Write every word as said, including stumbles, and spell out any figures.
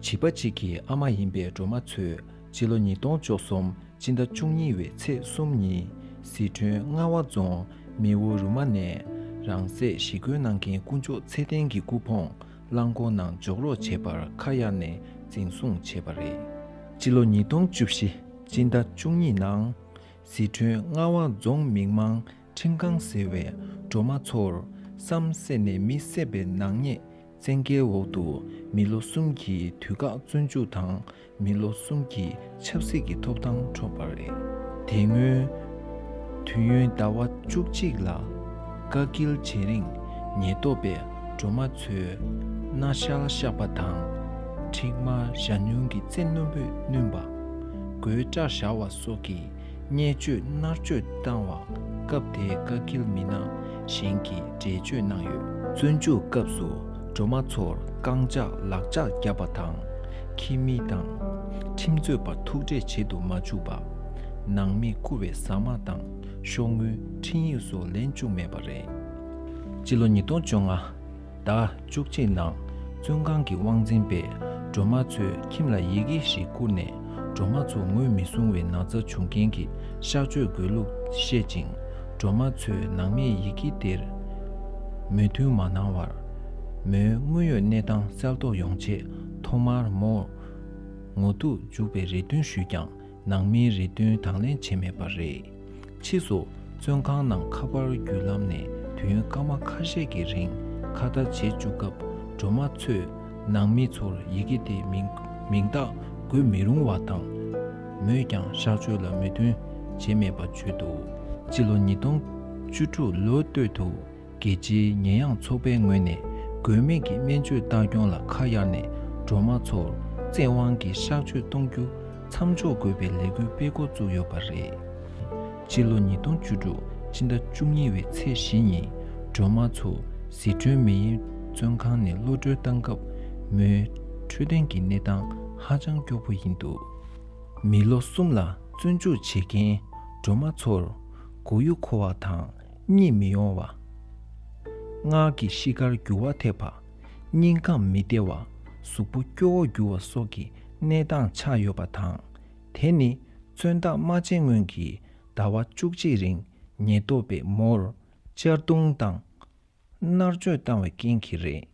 བྱིས་པ་གཅིག་གི་ཨ་མ་ཡིན་པའི་སྒྲོལ་མ་མཚོས་སྤྱི་ལོ་ཉིས་སྟོང་བཅུ་གསུམ་སྤྱི་ཟླ་བཅུ་གཉིས་པའི་ཚེས་གསུམ་ཉིན་ཟི་ཁྲོན་རྔ་བ་རྫོང་མེའུ་རུ་མ་ནས་རང་སྲེག་ཞི་རྒོལ་གནང་མཁན་དཀོན་མཆོག་ཚེ་བརྟན་གྱི་སྐུ་ཕུང་རླངས་འཁོར་ནང་འཇོག་རོགས་བྱས་པར་ཁ་གཡར་ནས་འཛིན་བཟུང་བྱས་པ་རེད། སྤྱི་ལོ་ཉིས་སྟོང་བཅུ་བཞི་སྤྱི་ཟླ་བཅུ་གཉིས་ནང་ཟི་ཁྲོན་རྔ་བ་རྫོང་མི་དམངས་ཁྲིམས་ཁང་ཟེར་བས་སྒྲོལ་མ་མཚོར་བསམ་གཟས་ནས་མི་བསད་པའི་ནག་ཉེས་བཙན་འགེལ་འོག་ཏུ་མི་ལོ་གསུམ་གྱི་དུས་བཀག་བཙོན་འཇུག་དང་མི་ལོ་གསུམ་གྱི་ཆབ་སྲིད་ཀྱི་ཐོབ་ཐང་འཕྲོག་པ་རེད། དེ་སྔོན་དུས་ཡུན་ཟླ་བ་བཅུ་གཅིག་ལ་བཀག་སྐྱིལ་བྱེད་རིང་ཉེན་རྟོག་པས་སྒྲོལ་མ་མཚོའི་སྣ་ཤལ་གཤགས་པ་དང་། མཁྲིག་མ་ཞ་སྨྱུག་གི་རྩེ་རྣོན་པོས་བསྣུན་པ། མགོའི་སྐྲ་བཞར་བ་སོགས་ཀྱི་བརྙས་བཅོས་མནར་གཅོད་བཏང་བ། སྐབས་དེའི་བཀག་སྐྱིལ་མི་སྣ་གཞན་གྱིས་འགྲེལ་བརྗོད་གནང་ཡོད། བཙོན་འཇུག་སྐབས་སུ་སྒྲོལ་མ་མཚོར་རྐང་ལྕགས་ལག་ལྕགས་བརྒྱབ་པ་དང་། ཁྱིམ་མི་དང་ཁྲིམས་རྩོད་པར་ཐུག་འཕྲད་བྱེད་དུ་མ་བཅུག་པ། ནང་མིས་བསྐུར་བའི་ཟ་མ་དང་ཤོག་ངོས་འཕྲིན་ཡིག་སོགས་ལེན་བཅུག་མེད་པ་རེད། སྤྱི་ལོ་ཉིས་སྟོང་བཅོ་ལྔ་ཟླ་བཅུ་གཅིག་ནང་བཙོན་ཁང་གི་དབང་འཛིན་པས་སྒྲོལ་མ་མཚོའི་ཁྱིམ་ལ་ཡི་གེ་ཞིག་བསྐུར་ནས་སྒྲོལ་མ་མཚོ་ངོས་མི་བཟུང་བའི་ན་ཚ་བྱུང་མཁན་གྱི་གཤགས་བཅོས་དགོས་ལུགས་བཤད་ཅིང་། སྒྲོལ་མ་མཚོས་ནང་མིས་ཡི་གེ་དེར་མོས་མཐུན་མ་གནང་བར། མོའི་དངོས་ཡོད་གནས་སྟངས་གསལ་རྟོགས་ཡོང་ཆེད་ཐོག་མར་མོར་ངོ་ཐུག་འཇུག་པའི་རེ་འདུན་ཞུས་ཀྱང་། ནང་མིའི་རེ་འདུན་དང་ལེན་བྱས་མེད་པ་རེད། ཕྱིས་སུ་བཙོན་ཁང་ནང་ཁ་པར་བརྒྱུད་ལམ་ནས་དུས་ཡུན་སྐར་མ་ཁ་ཤས་ཀྱི་རིང་ཁ་བརྡ་བྱེད་བཅུག་སྐབས། སྒྲོལ་མ་མཚོས་ནང་མི་ཚོར་ཡི་གེ་དེའི་མིང་མིང་རྟགས་འགོད་མི་རུང་བ་དང་། མོས་ཀྱང་གཤགས་བཅོས་ལ་མོས་མཐུན་བྱས་མེད་པ་བརྗོད་འདུག་སྤྱི་ལོ་ཉིས་སྟོང་བཅུ་དྲུག་ལོའི་སྟོད་དུ། རྒྱལ་སྤྱིའི་ཉེས་ཡངས་ཚོགས་པའི་ངོས་ནས་དགོས་མེད་ཀྱི་སྨན་བཅོས་ལྟ་སྐྱོང་ལ་ཁ་གཡར་ནས་སྒྲོལ་མ་མཚོར་བཙན་དབང་གིས་གཤགས་བཅོས་གཏོང་རྒྱུ་མཚམས་འཇོག་དགོས་པའི་ལས་འགུལ་སྤེལ་འགོ་བཙུགས་ཡོད་པ་རེད། སྤྱི་ལོ་ཉིས་སྟོང་བཅུ་དྲུག་སྤྱི་ཟླ་བཅུ་གཉིས་པའི་ཚེས་བཞི་ཉིན་སྒྲོལ་མ་མཚོ་ཟི་ཁྲོན་མི་ཡིན་བཙོན་ཁང་ནས་གློད་གྲོལ་བཏང་སྐབས་མོའི་འཕྲོད་བསྟེན་གྱི་གནས་སྟངས་ཧ་ཅང་སྐྱོ་པོ་ཡིན་འདུག་མི་ལོ་གསུམ་ལ་བཙོན་འཇུག་བྱེད་མཁན་སྒྲོལ་མ་མཚོར་མགོ་ཡུ་འཁོར་བ་དང་གཉིད་མི་ཡོང་བ། མངལ་གྱི་ཤི་ཁར་འགྱུར་བ་ཐེབས་པ། སྙིང་ཁམས་མི་བདེ་བ། གཟུགས་པོ་སྐྱོ་བོར་འགྱུར་བ་སོགས་ཀྱི་གནས་སྟངས་ཆགས་ཡོད་པ་དང་། དེ་ནི་བཙོན་ཐག་མ་བཅད་སྔོན་གྱི་ཟླ་བ་བཅུ་གཅིག་རིང་ཉེན་རྟོག་པས་མོར་གཅར་རྡུང་དང་མནར་གཅོད་བཏང་བའི་རྐྱེན་གྱིས་རེད།